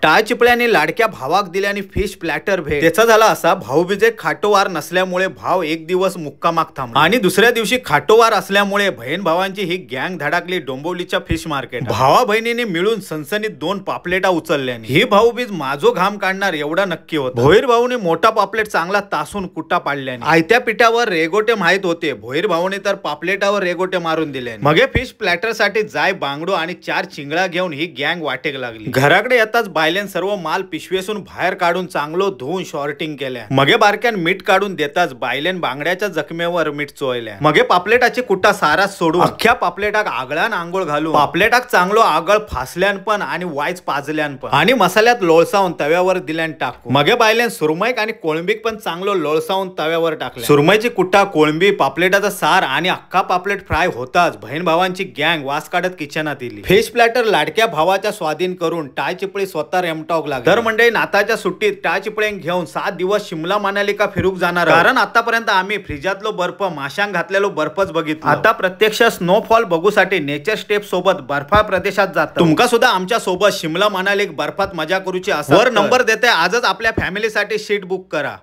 टाळचिपळ्याने लाडक्या भावाक दिले आणि फिश प्लॅटर भेट. त्याचा झाला असा, भाऊबीजे खाटोवार नसल्यामुळे भाव एक दिवस मुक्कामाक थांबला आणि दुसऱ्या दिवशी खाटोवार असल्यामुळे बहीण भावांची ही गँग धडाकली डोंबिवलीच्या फिश मार्केट. भावा बहिणीने मिळून सनसनीत 2 पापलेटा उचलल्या. ही भाऊबीज माझो घाम काढणार एवढा नक्की होता. भोईर भाऊने मोठा पापलेट चांगला तासून कुटा पाडल्याने आयत्या पिठावर रेगोटे माहित होते. भोईर भाऊने तर पापलेटावर रेगोटे मारून दिले. मगे फिश प्लॅटर साठी जाय बांगडो आणि 4 चिंगळा घेऊन ही गँग वाटेक लागली. घराकडे येताच बायलेन सर्व माल पिशवेसून बाहेर काढून चांगलो धुवून शॉर्टिंग केल्या. मगे बारक्यान मीठ काढून देताच बायलेन बांगड्याच्या जखमेवर मीठ चोळल्या. मगे पापलेटाची कुटा सारा सोडून अख्ख्या पापलेटाक आगळान आंघोळ घालून पापलेटाक चांगलो आगळ फासल्यान पण आणि वायच पाजल्यान पण आणि मसाल्यात लोळसावून तव्यावर दिल्यान टाकून. मगे बायलेन सुरमईक आणि कोळंबीक पण चांगलो लोळसावून तव्यावर टाकले. सुरमईची कुटा, कोळंबी, पापलेटाचा सार आणि अख्खा पापलेट फ्राय होताच बहीण भावांची गँग वास काढत किचनात इली. फिश प्लॅटर लाडक्या भावाच्या स्वाधीन करून टाळचिपळी स्वतः रेमटावक लागली. तर मंडळी नाताच्या सुट्टीत टाळचिपळ्यांक घेऊन 7 दिवस शिमला मनाली का फिरूक जाणार, कारण आतापर्यंत आम्ही फ्रिजातलो बर्फ, माशांक घातलेलो बर्फच बघितला. आता प्रत्यक्ष स्नोफॉल बघूसाठी नेचर स्टेप सोबत बर्फाळ प्रदेशात जातो. तुमका सुद्धा आमच्या सोबत शिमला मनाली बर्फात मजा करूची असेल वर नंबर देते. आजच आपल्या फॅमिलीसाठी सीट बुक करा.